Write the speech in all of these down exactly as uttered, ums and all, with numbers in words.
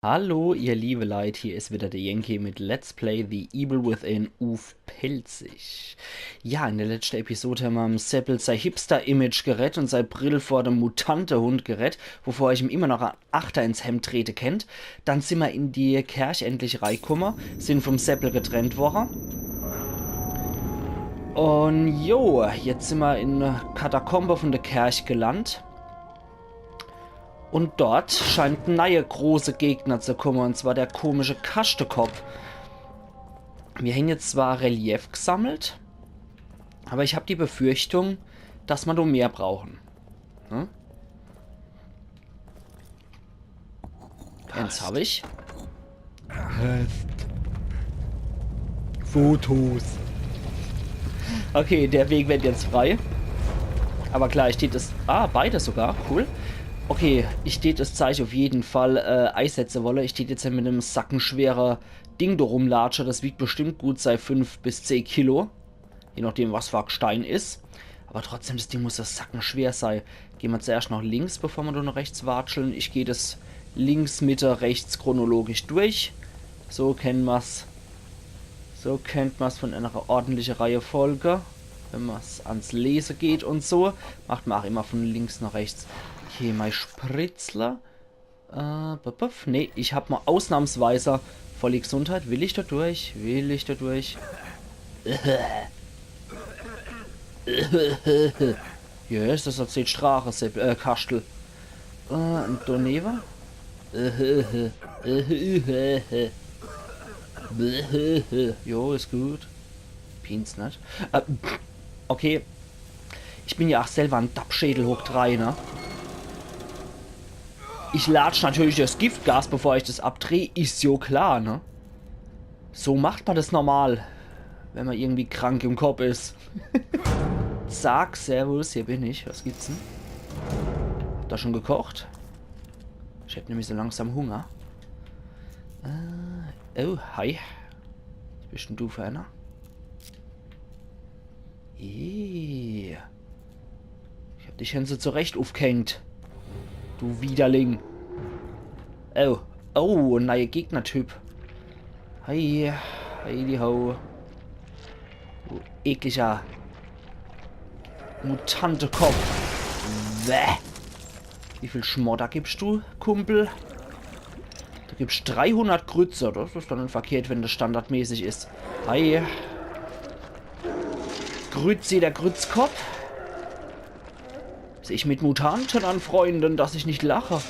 Hallo, ihr liebe Leit, hier is wieder der Yankee mit Let's Play The Evil Within uff Pälzisch. Ja, in der letschte Episode hämmer em Seppel sei Hipster-Image gerett und sei Brill vor dem Mutantehund gerett, wovor ich em immer noch en Achter ins Hemd trete kennt. Dann simmer in die Kerch endlich reikumme, sin vom Seppel getrennt worre. Und jo, jetzt simmer in Katakombe von der Kerch gelandt. Und dort scheint en neie große Gegner zu kumme, und zwar der komische Kaschtekopp. Mir hän jetzt zwar Relief gesammelt, aber ich hab die Befürchtung, dass mer do mehr brauchen. Hm? Eins hab ich. Hast Fotos. Okay, der Weg wird jetzt frei. Aber klar, ich tät es. Ah, beide sogar. Cool. Okay, ich tät es Zeich uff jeden Fall äh, eisetze wolle. Ich tät jetzt mit em sackenschwere Ding do rumlatsche. Das wiegt bestimmt gut sei fünf bis zeh Kilo. Je nachdem, was für en Gestein is. Aber trotzdem, das Ding muss ja sackenschwer sei. Geh mer zuerscht noch links, bevor mer do noch rechts watscheln. Ich geh das links, Mitte, rechts chronologisch durch. So kennt mer's. So kennt mer's von einer ordentliche Reihefolge. Wenn mer's ans Lese geht und so, macht mer auch immer von links nach rechts. Okay, mei Spritzler. Äh, buff, buff. Nee, ich hab mal ausnahmsweise volle Gesundheit. Will ich da durch? Will ich da durch? Yes, das hat zeh Strache, Sepp, äh, Kastel. Äh, und daneben? Jo, is gut. Pins net. Äh, okay. Ich bin ja auch selber en Dappschädel hoch drei, ne? Ich latsch natürlich das Giftgas, bevor ich das abdreh, is jo klar, ne? So macht mer das normal, wenn mer irgendwie krank im Kopp is. Zack, servus, hier bin ich. Was gibt's denn? Habt ihr schon gekocht? Ich hab nämlich so langsam Hunger. Äh, oh, hi. Was bist denn du für einer? Ih. Ich hab dich schon so zurecht uffgehängt. Du Widerling. Oh. Oh, en neie Gegnertyp. Hi. Hi, die ho. Du ekliger Mutantekopf. Bäh. Wie viel Schmodder gibst du, Kumpel? Du gibst dreihundert Grütze. Das is doch net verkehrt, wenn das standardmäßig is. Hi. Grützi, der Grützkopf. Sich mit Mutanten anfreunden, dass ich nicht lache.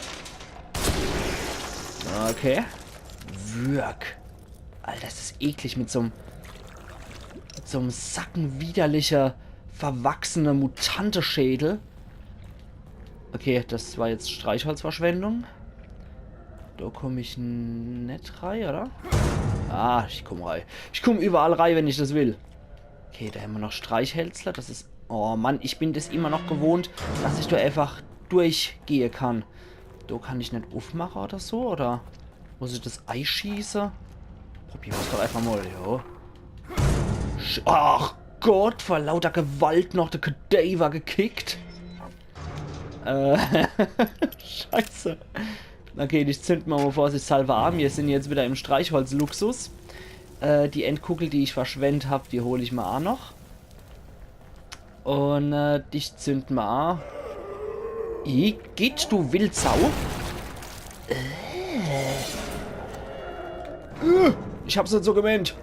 Okay. Würg. Alter, das is eklig mit so'm, mit so'm sackenwiderlicher, verwachsener Mutanteschädel. Okay, das war jetzt Streichholzverschwendung. Do komm ich n-, net rei, oder? Ah, ich komm rei. Ich komm überall rei, wenn ich das will. Okay, do hämmer noch Streichhölzler. Das is, oh Mann, ich bin das immer noch gewohnt, dass ich do einfach durchgehe kann. Do kann ich net uffmache oder so, oder muss ich das eischieße? Probier mer's doch einfach mal, jo. Sch-, ach Gott, vor lauter Gewalt noch de Kadaver gekickt. Äh, Scheiße. Okay, ich zünd mer mal vorsichtshalber an. Mir sin jetzt wieder im Streichholzluxus. Äh, die Endkugel, die ich verschwendt hab, die hol ich mal a noch. Und äh, dich zünd mer a. Igitt, du Wildsau. Äh. Äh, ich hab's net so gemeent.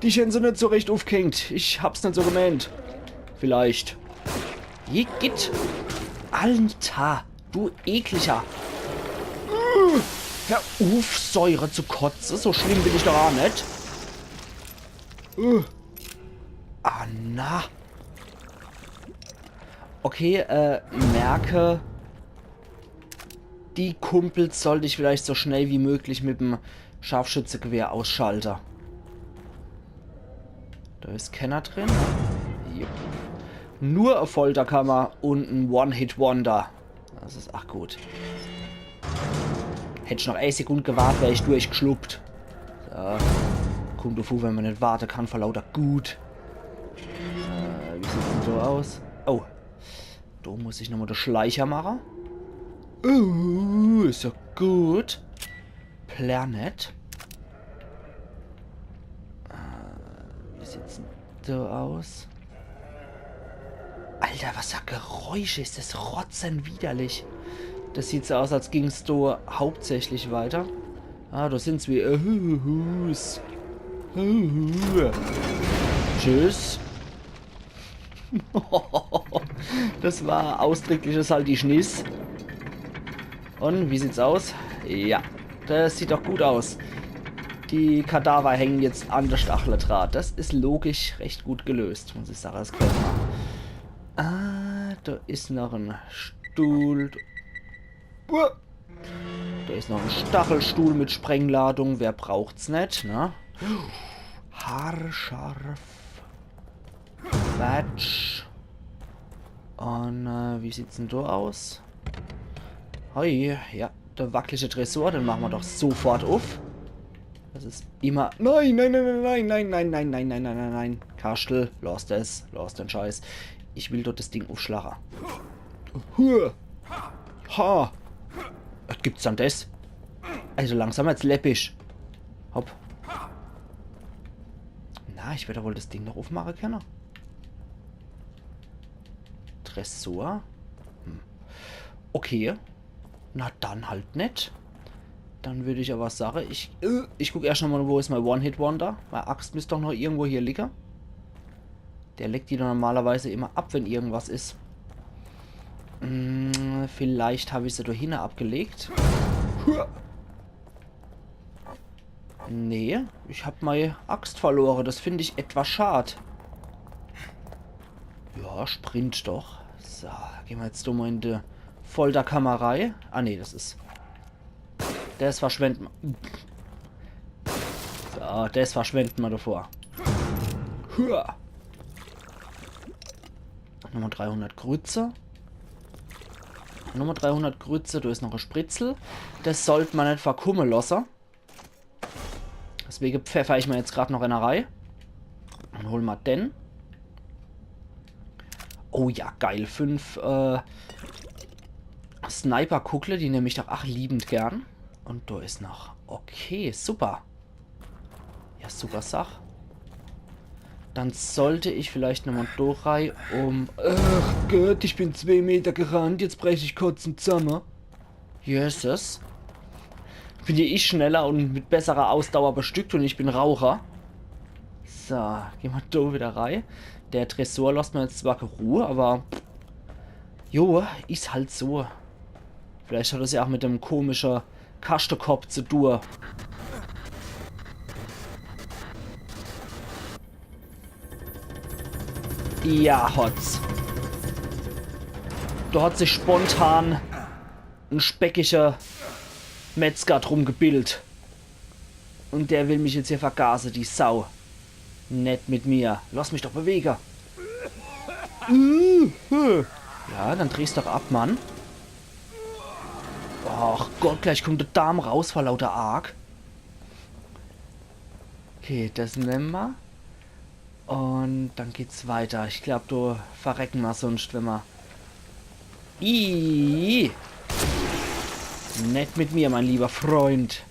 Die Schänze net so recht uffgehängt. Ich hab's net so gemeent. Vielleicht. Igitt. Alter, du ekliger. Hör uff, Säure zu kotze. So schlimm bin ich doch a net. Uh. Ah, na. Okay, äh, merke, die Kumpels sollt ich vielleicht so schnell wie möglich mit'm Scharfschützegewehr ausschalte. Do is kenner drin. Jupp. Nur e Folterkammer und en One-Hit-Wonder. Das is, ach gut. Hätt ich noch e Sekund gewart, wär ich durchgeschluppt. So. Kummt uff, wenn mer net warte kann vor lauter Gut. Äh, wie sieht's denn so aus? Oh. Do muss ich nochmal de Schleicher mache. Uh, is ja gut. Planet. Äh, wie sieht's denn so aus? Alter, was für Geräusche, is das rotzenwiderlich. Das sieht so aus, als ging's do hauptsächlich weiter. Ah, do sind's wie. Äh, hu, hu, hus. Hu, hu. Tschüss. Das war ausdrückliches Halt die Schniss. Und wie sieht's aus? Ja, das sieht doch gut aus. Die Kadaver hängen jetzt an der Stacheldraht. Das is logisch recht gut gelöst, muss ich sagen. Das gefällt mir. Ah, da is noch en Stuhl. Uah. Da is noch en Stachelstuhl mit Sprengladung. Wer braucht's net, ne? Haarscharf. Quatsch. Und äh, wie sieht's denn do aus? Hoi, ja, der wackelige Tresor, den machen wir doch sofort uff. Das is immer. Nein, nein, nein, nein, nein, nein, nein, nein, nein, nein, nein, nein, nein. Kastel, lass das, lass den Scheiß. Ich will dort das Ding uffschlache. Hua. Ha. Was gibt's dann das? Also langsam jetzt läppisch. Hopp. Na, ich werd doch wohl das Ding noch uffmache kenne. Tresor? Hm. Okay. Na dann halt net. Dann würd ich aber sage, ich, äh, ich guck erscht noch mal, wo is mein One-Hit-Wonder? Meine Axt müsst doch noch irgendwo hier liege. Der legt die doch normalerweise immer ab, wenn irgendwas is. Hm, vielleicht hab ich se do hinne abgelegt. Hua. Nee, ich hab mei Axt verlore. Das find ich etwas schad. Ja, Sprint doch. So, gehn mer jetzt do mal in die Folterkammer rei. Ah, nee, das is. Das verschwenden mer. So, das verschwenden mer davor. Hua. Nummer dreihundert Grütze. Nummer dreihundert Grütze, do is noch e Spritzel. Das sollt mer net verkumme losse. Deswege pfeffer ich mer jetzt grad noch eener rei. Und hol mer den. Oh ja, geil. Fünf äh, Sniper-Kugle, die nemm ich doch ach liebend gern. Und do is noch. Okay, super. Ja, super Sach. Dann sollt ich vielleicht nochmal do rei, um. Ach Gott, ich bin zwei Meter gerannt, jetzt brech ich kotzen zamme. Jesus. Bin ja ich schneller und mit besserer Ausdauer bestückt und ich bin Raucher. So, gehn mer do wieder rei. Der Tresor losst mer jetzt zwar Ruhe, aber. Jo, is halt so. Vielleicht hat es ja ach mit dem komische Kaschtekopp zu tue. Ja, hot's. Do hat sich spontan en speckiger Metzger drum gebildet. Und der will mich jetzt hier vergase, die Sau. Net mit mir. Lass mich doch bewege. Ja, dann dreh's doch ab, Mann. Ach Gott, gleich kommt der Darm raus vor lauter Arg. Okay, das nemme mer. Und dann geht's weiter. Ich glaub, do verrecken mer sonst, wenn mer. Ih! Net mit mir, mein lieber Freund.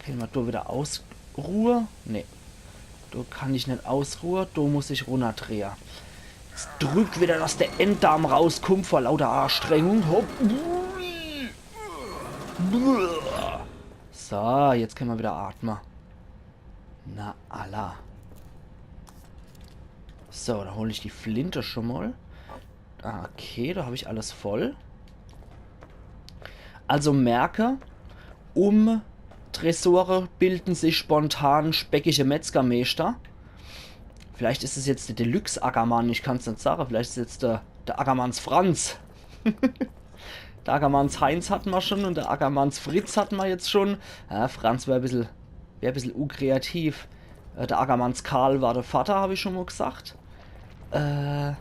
Kenne mer do wieder ausruhe? Nee. Do kann ich net ausruhe, do muss ich runnerdrehe. Jetzt drück wieder, dass der Enddarm rauskommt vor lauter Anstrengung. Hopp. So, jetzt kenne mer wieder atme. Na, alla. So, dann hol ich die Flinte schon mal. Ah, okay, do hab ich alles voll. Also merke, um Tresore bilden sich spontan speckige Metzgermeeschter. Vielleicht is es jetzt der Deluxe-Ackermann, ich kann's net sage. Vielleicht is jetzt der, der Ackermanns Franz. Der Ackermanns Heinz hatte mer schon und der Ackermanns Fritz hatte mer jetzt schon. Ja, Franz wär e bissel, wär e bissel unkreativ. Äh, der Ackermanns Karl war der Vater, hab ich schon mal gesagt. Äh.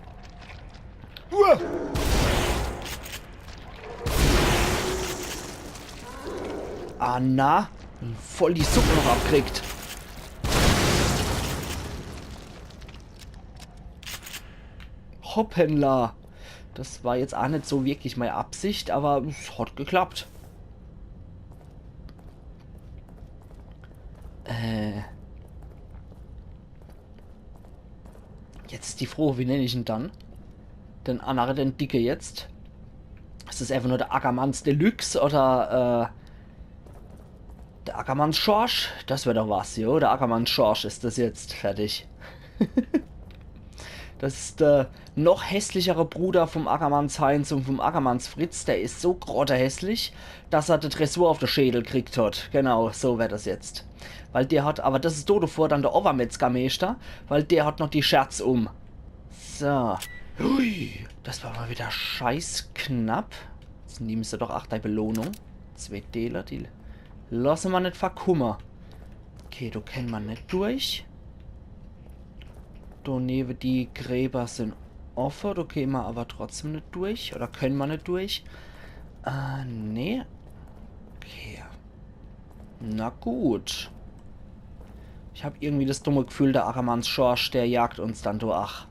Uah! Ah, na? Voll die Suppe noch abkriegt. Hoppala. Das war jetzt ach net so wirklich mei Absicht, aber es hat geklappt. Äh. Jetzt is die Frooch, wie nenn ich en dann? Den annere, den Dicke jetzt. Is das einfach nur der Ackermanns Deluxe oder, äh, der Ackermanns Schorsch? Das wär doch was, jo. Der Ackermanns Schorsch is das jetzt. Fertig. Das is der noch hässlichere Bruder vom Ackermanns Heinz und vom Ackermanns Fritz. Der is so grottehässlich, dass er de Dressur auf de Schädel kriegt hat. Genau, so wär das jetzt. Weil der hat, aber das is do devor dann der Obermetzgermeeschter, weil der hat noch die Scherz um. So. Hui, das war mal wieder scheiß knapp. Jetzt nimmst du doch ach dei Belohnung. Zwee Deeler, die losse ma net verkumme. Okay, do kenn ma net durch. Do newe die Gräber sin offe, do kenn ma aber trotzdem net durch. Oder kenn ma net durch. Äh, nee. Okay. Na gut. Ich hab irgendwie das dumme Gefühl, der Ackermanns Schorsch, der jagt uns dann do ach.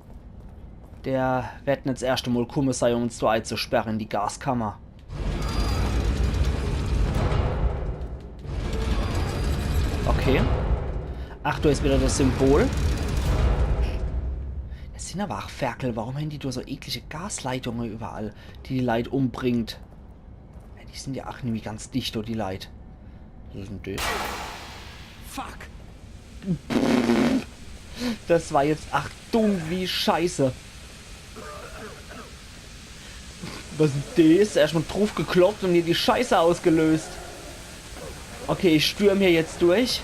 Der werd net 's erschte Mol kumme sei, um uns do eizusperre in die Gaskammer. Okay. Ach, do is wieder das Symbol. Das sin aber ach Ferkel. Warum hän die do so eklige Gasleitunge überall, die die Leit umbringt? Ja, die sin ja ach nimmi ganz dicht, do die Leit. Was is denn das? Fuck! Das war jetzt ach dumm wie Scheiße. Was is denn das? Erstmal druf gekloppt und mir die Scheiße ausgelöst. Okay, ich stürm hier jetzt durch.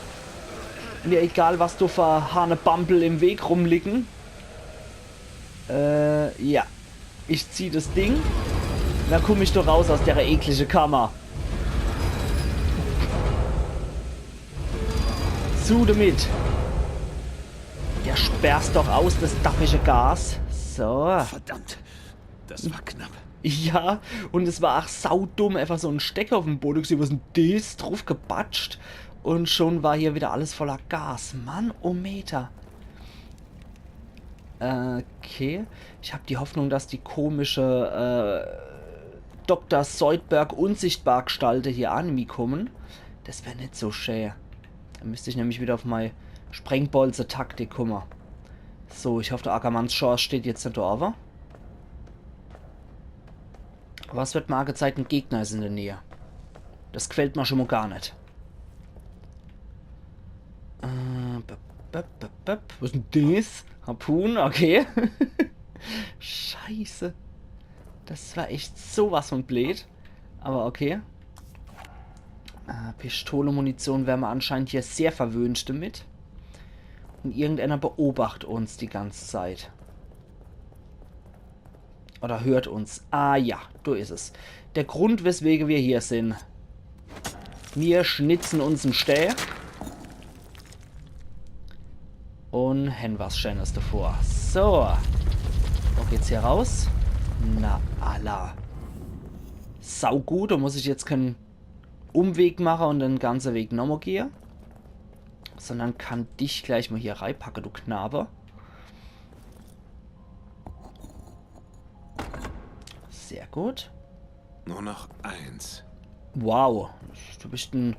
Mir egal, was do für Hanebambel im Weg rumliegen. Äh, ja. Ich zieh das Ding. Na kumm ich doch raus aus der eklige Kammer. Zu damit. Ja, sperr's doch aus, das daffische Gas. So. Verdammt. Das war knapp. Ja, und es war ach saudumm, einfach so en Stecker auf dem Boden gesehen, was is denn das, druf gebatscht und schon war hier wieder alles voller Gas. Mann, oh Meter. Okay, ich hab die Hoffnung, dass die komische, äh, Doktor Seudberg Unsichtbar-Gestalte hier an mich kommen. Das wär net so schä. Da müsst ich nämlich wieder auf mei Sprengbolze-Taktik kumme. So, ich hoff, der Ackermanns Schorsch steht jetzt net do owwe. Was wird mir angezeigt? En Gegner is in der Nähe. Das gefällt mir schon mal gar net. Äh, bep, bep, bep, bep. Was is denn das? Harpun? Okay. Scheiße. Das war echt sowas von bleed. Aber okay. Äh, Pistole-Munition wäre ma anscheinend hier sehr verwöhnt damit. Und irgendeiner beobacht uns die ganze Zeit. Oder hört uns. Ah ja, do is es. Der Grund, weswege wir hier sin. Wir schnitzen uns en Stää. Und hän was Schänes davor. So. Wo geht's hier raus? Na, alla. Saugut, do muss ich jetzt kein Umweg mache und den ganze Weg nochmal gehe. Sondern kann dich gleich mal hier reipacke, du Knabe. Sehr gut. Nur noch eins. Wow, du bist en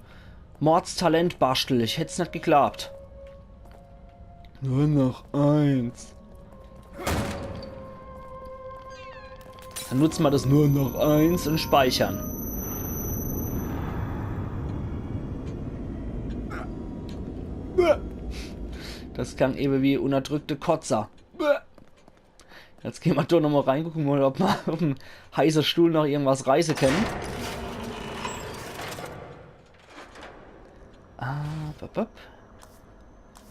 Mordstalent, Baschtel. Ich hätt's net geglaabt. Nur noch eins. Dann nutze ma das nur noch eins und speichern. Das klang ewe wie unnerdrückte Kotzer. Jetzt gehn ma doch nochmal rein, gucke mal, ob ma auf dem heiße Stuhl noch irgendwas reiße kennen. Ah, bap, bap.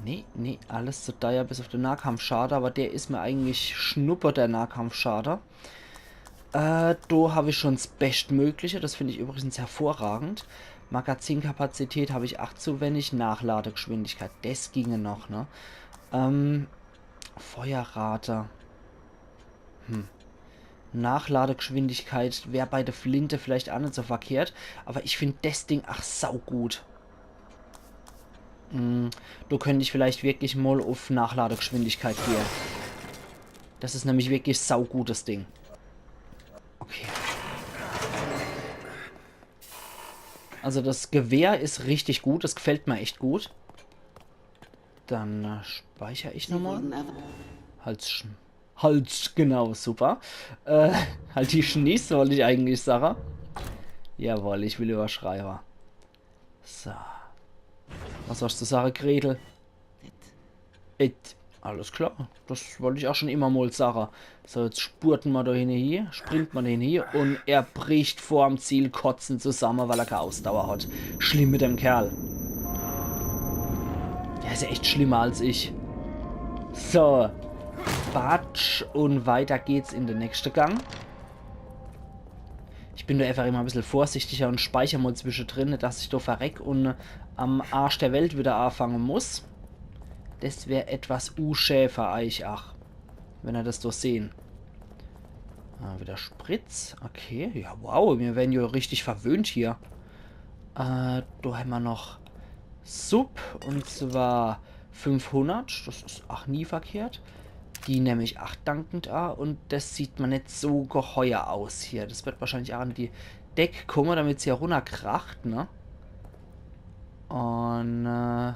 Nee, nee, alles zu deier bis auf de Nahkampfschade, aber der is mir eigentlich schnuppe, der Nahkampfschade. Äh, do hab ich schon's Beschtmögliche, das find ich übrigens hervorragend. Magazinkapazität hab ich acht zu wenig, Nachladegeschwindigkeit, das ginge noch, ne? Ähm, Feuerrate. Hm. Nachladegeschwindigkeit wär bei der Flinte vielleicht ach net so verkehrt, aber ich find das Ding ach saugut. Hm, do könnt ich vielleicht wirklich mal auf Nachladegeschwindigkeit gehe. Das is nämlich wirklich saugut, das Ding. Okay. Also das Gewehr is richtig gut, das gefällt mir echt gut. Dann äh, speicher ich nochmal. Halt, sch- halt, genau, super. Äh, halt die Schnies, wollt ich eigentlich sage. Jawohl, ich will überschreibe. So. Was hast du zu sage, Gretel? It. Alles klar. Das wollt ich auch schon immer mal sage. So, jetzt spurten ma do hinne hier, springt ma do hinne hier und er bricht vorm Ziel kotzend zusammen, weil er keine Ausdauer hat. Schlimm mit dem Kerl. Der is ja echt schlimmer als ich. So. Batsch und weiter geht's in den nächsten Gang. Ich bin do einfach immer ein bisschen vorsichtiger und speicher mal zwischendrin, nicht dass ich do verreck und am Arsch der Welt wieder anfangen muss. Das wär etwas uschä für eich, ach, wenn er das do sehen. Ah, wieder Spritz. Okay, ja, wow, wir werden ja richtig verwöhnt hier. Äh, do haben wir noch Sub, und zwar fünfhundert. Das is auch nie verkehrt. Die nemm ich auch dankend a. Und das sieht mir nicht so geheuer aus hier. Das wird wahrscheinlich auch an die Deck kommen, damit sie hier runterkracht, ne? Und äh,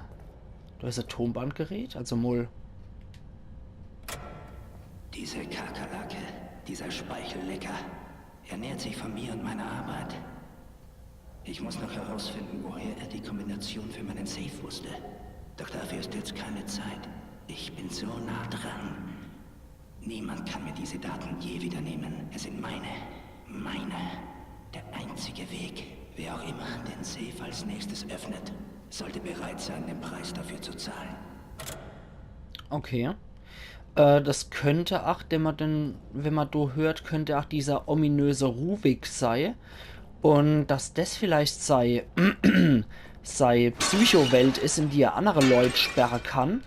da is ein Tonbandgerät, also mal. Diese Kakerlake, dieser Speichellecker, ernährt sich von mir und meiner Arbeit. Ich muss noch herausfinden, woher er die Kombination für meinen Safe wusste. Doch dafür ist jetzt keine Zeit. Ich bin so nah dran. Niemand kann mir diese Daten je wieder nehmen. Es sind meine. Meine. Der einzige Weg. Wer auch immer den Safe als nächstes öffnet, sollte bereit sein, den Preis dafür zu zahlen. Okay. Äh, das könnte auch, den man denn, wenn man do hört, könnte auch dieser ominöse Ruvik sei. Und dass das vielleicht sei, sei Psychowelt is, in die er andere Leute sperren kann.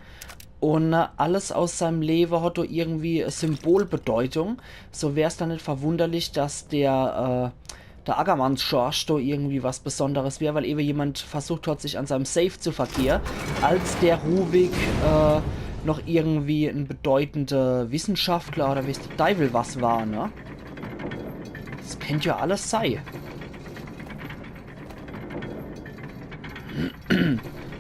Und äh, alles aus seinem Leben hat do irgendwie Symbolbedeutung. So wär's dann nicht verwunderlich, dass der, äh, der Ackermanns-Schorsch do irgendwie was Besonderes wär, weil eben jemand versucht hat, sich an seinem Safe zu vergehren, als der Ruvik äh, noch irgendwie ein bedeutender Wissenschaftler oder weiß der Deiwel was war, ne? Das könnt ja alles sei.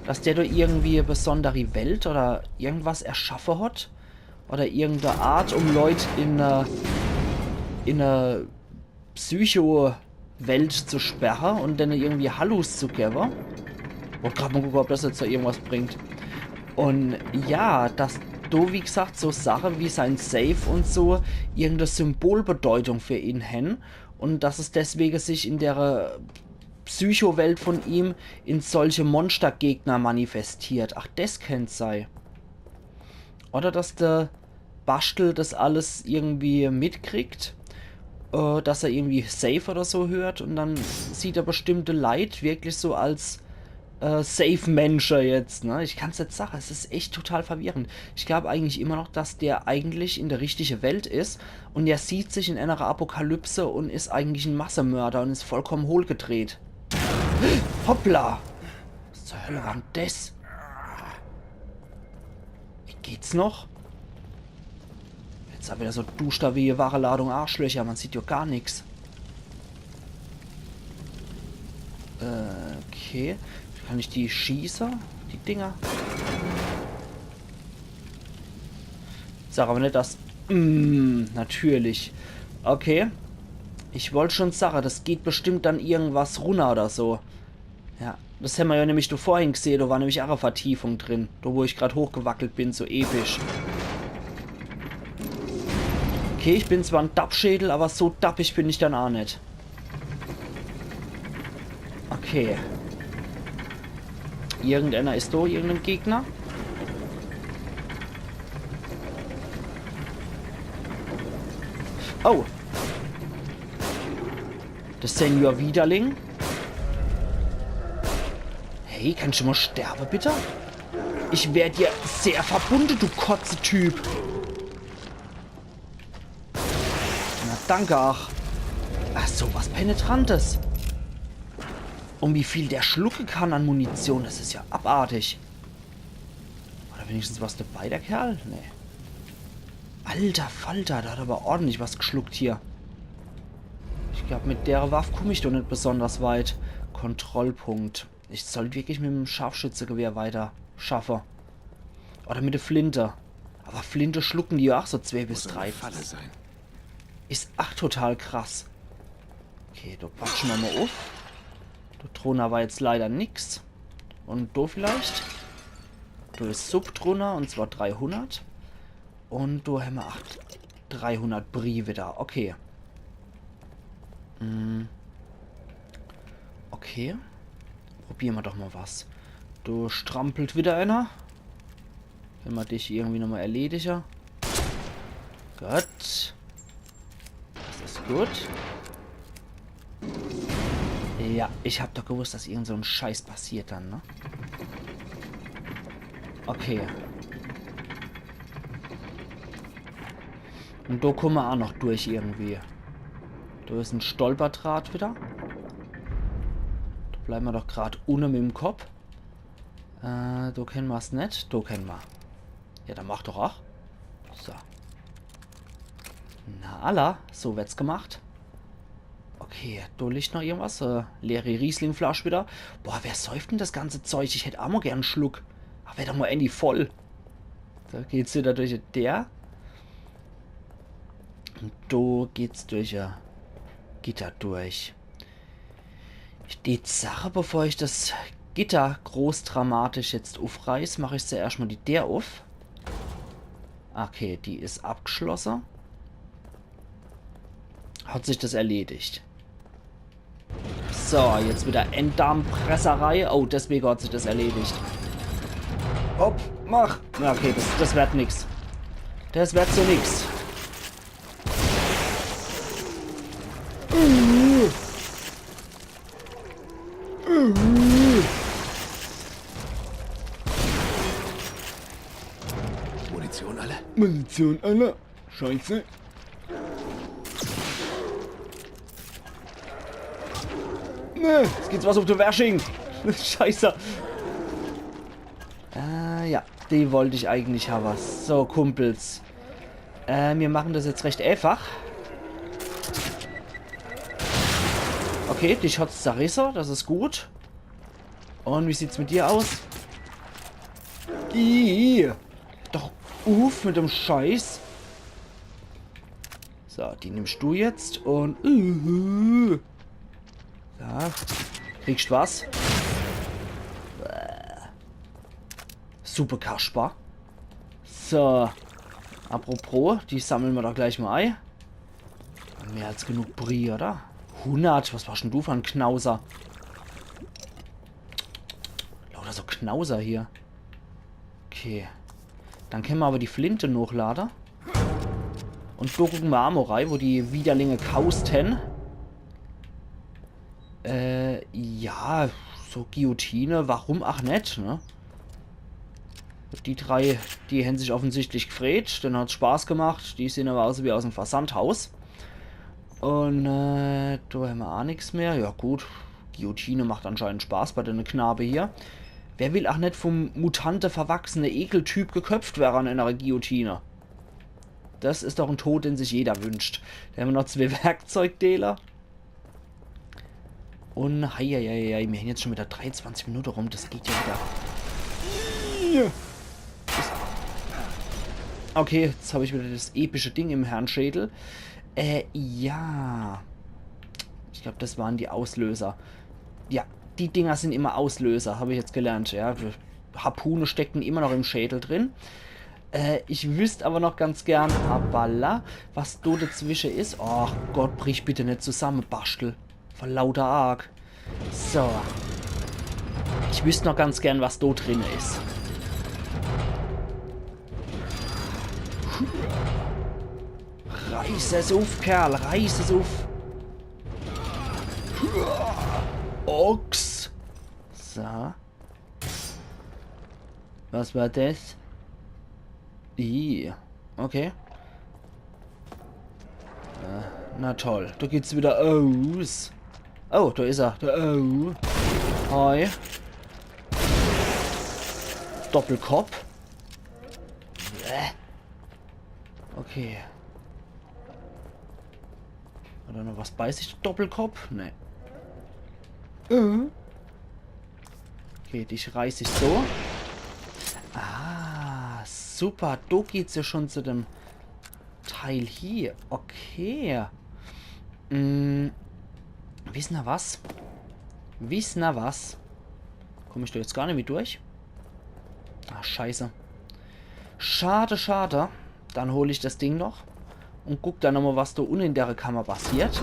Dass der do irgendwie eine besondere Welt oder irgendwas erschaffe hat. Oder irgendeine Art, um Leute in eine, in eine Psycho-Welt zu sperren und denen irgendwie Hallus zu geben. Wollt grad mal gucken, ob das jetzt da irgendwas bringt. Und ja, dass do, wie gesagt, so Sachen wie sein Safe und so irgendeine Symbolbedeutung für ihn hän und dass es deswegen sich in der Psychowelt von ihm in solche Monstergegner manifestiert. Ach, das könnt sei. Oder dass der Baschtel das alles irgendwie mitkriegt, äh, dass er irgendwie Safe oder so hört und dann sieht er bestimmte Leit wirklich so als äh, Safe-Mensche jetzt, ne? Ich kann's net sage, es is echt total verwirrend. Ich glaub eigentlich immer noch, dass der eigentlich in der richtige Welt is und er sieht sich in einer Apokalypse und is eigentlich en Massemörder und is vollkommen hohlgedreht. Hoppla! Was zur Hölle war denn des? Wie geht's noch? Jetzt hab ich wieder so duschter wie Wageladung Arschlöcher, man sieht jo gar nix. Äh, okay. Kann ich die schieße? Die Dinger? Sag aber net, dass... Mm, natürlich. Okay. Ich wollt schon sage, das geht bestimmt dann irgendwas runner oder so. Ja, das hämmer ja nämlich do vorhin gesehe, do war nämlich ach e Vertiefung drin. Do, wo ich grad hochgewackelt bin, so episch. Okay, ich bin zwar en Dappschädel, aber so dappig bin ich dann ach net. Okay. Irgendeiner is do, irgendein Gegner. Oh! Das Senior Widerling. Hey, kannst du mal sterben, bitte? Ich wär dir sehr verbunden, du Kotze-Typ. Na, danke, ach. Ach, so was Penetrantes. Und wie viel der schlucken kann an Munition, das is ja abartig. Oder wenigstens was dabei, der Kerl? Nee. Alter Falter, der hat aber ordentlich was geschluckt hier. Ich glaab, mit dere Waff kumm ich doch net besonders weit. Kontrollpunkt. Ich sollt wirklich mit'm Scharfschützegewehr weiter schaffe. Oder mit de Flinte. Awwer Flinte schlucken die jo ach so zwee bis drei. Muss e Falle sein. Is ach total krass. Okay, do patsche mer mol uff. Do drunner war jetzt leider nix. Un do vielleicht? Do is Sub drunner, un zwar dreihundert. Un do hämmer ach dreihundert Brie widder. Okay. Hm. Okay. Probiere mer doch mol was. Do strampelt widder ener. Kenne mer dich irgendwie nochmol erledige. Gut. Des is gut. Ja, ich hab doch gewusst, dass irgend so'n Scheiß passiert dann, ne? Okay. Un do kumme mer ach noch durch irgendwie. Do is en Stolperdraht widder. Do bleiwe mer doch grad unne mit'm Kopp. Äh, do kenne mer's net. Do kenne mer. Ja, dann mach doch ach. So. Na, alla, so werd's gemacht. Okay, do liegt noch irgendwas. Äh, leere Rieslingflasch widder. Boah, wer säuft denn des ganze Zeug? Ich hätt ach mol gern en Schluck. Awwer werd doch mol endlich voll. Do geht's widder durch die Deer. Un do geht's durch, äh, Gitter durch. Ich dät sache, bevor ich des Gitter groß dramatisch jetzt uffreiß, mach ich zuerscht mol die Deer uff. Okay, die is abgeschlosse. Hat sich des erledigt. So, jetzt widder Enddarmpresserei. Oh, deswege hat sich des erledigt. Hopp, mach. Na, okay, des, des werd nix. Des werd so nix. Munition alle? Munition alle? Scheiße. Ne, jetzt geht's was uff de Wersching. Scheiße. Äh, ja, die wollt ich eigentlich hawwe. So, Kumpels. Äh, mir mache des jetzt recht äfach. Okay, dich hat's zerrisse, des is gut. Un wie sieht's mit dir aus? Ih, doch uff mit dem Scheiß. So, die nimmst du jetzt un, uh, ja, kriegst was. Bäh. Super Kasper. So. Apropos, die sammle mer doch gleich mol ei. Mehr als genug Brie, oder? Hundert, was warsch denn du fer en Knauser? Lauter so Knauser hier. Okay. Dann kenne mer awwer die Flinte nochlade. Un do gucke mer ach mol rei, wo die Widerlinge ghaust hen. Äh, ja, so Guillotine, warum ach net, ne? Die drei, die hen sich offensichtlich gfreet, denne hat's Spaß gemacht, die sehn awwer aus wie aus'm Versandhaus. Un, äh, do hämmer ach nix mehr. Ja gut, Guillotine macht anscheinend Spaß bei denne Knabe hier. Wer will ach net vum Mutante verwachsene Ekeltyp geköpft werre an ener Guillotine? Des is doch en Tod, den sich jeder wünscht. Do hämmer noch zwee Werkzeugdeeler. Un heieieiei, mir hän jetzt schun widder dreiunzwanzig Minute rum, des geht jo widder. Okay, jetzt hab ich widder des epische Ding im Hirnschädel. Äh, ja. Ich glaab, des ware die Auslöser. Ja, die Dinger sin immer Auslöser, hab ich jetzt gelernt, ja. Harpune steckt immer noch im Schädel drin. Äh, ich wüsst awwer noch ganz gern, hoppala, was do dezwische is. Ach Gott, brich bitte net zusamme, Baschtel. Vor lauter Arg. So. Ich wüsst noch ganz gern, was do drin is. Reiß es uff, Kerl, reiß es uff. Ochs. So. Was war des? Ih. Okay. Äh, na toll, do geht's widder aus. Oh, do is er. Do, oh. Hi. Doppelkopp. Bäh. Okay. Oder noch was bei sich, Doppelkopf? Nee. Äh. Okay, dich reiß ich so. Ah, super. Do geht's ja schon zu dem Teil hier. Okay. Mm, wissen er was? Wissen er was? Komm ich da jetzt gar nicht mehr durch? Ah, scheiße. Schade, schade. Dann hol ich das Ding noch und guck dann nochmal, was da unten in der Kammer passiert.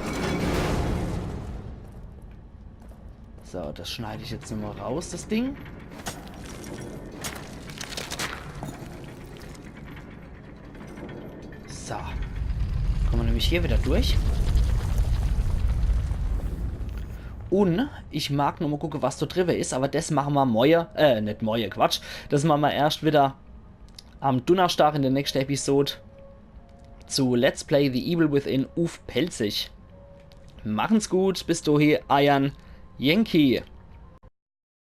So, das schneide ich jetzt nochmal raus, das Ding. So. Kommen wir nämlich hier wieder durch. Und ich mag nochmal gucken, was da drüber ist, aber das machen wir morgen, äh, nicht morgen, Quatsch. Das machen wir erst wieder am Donnerstag in der nächsten Episode zu Let's Play The Evil Within uff Pälzisch. Machen's gut, bis dahin, eiern Yankee.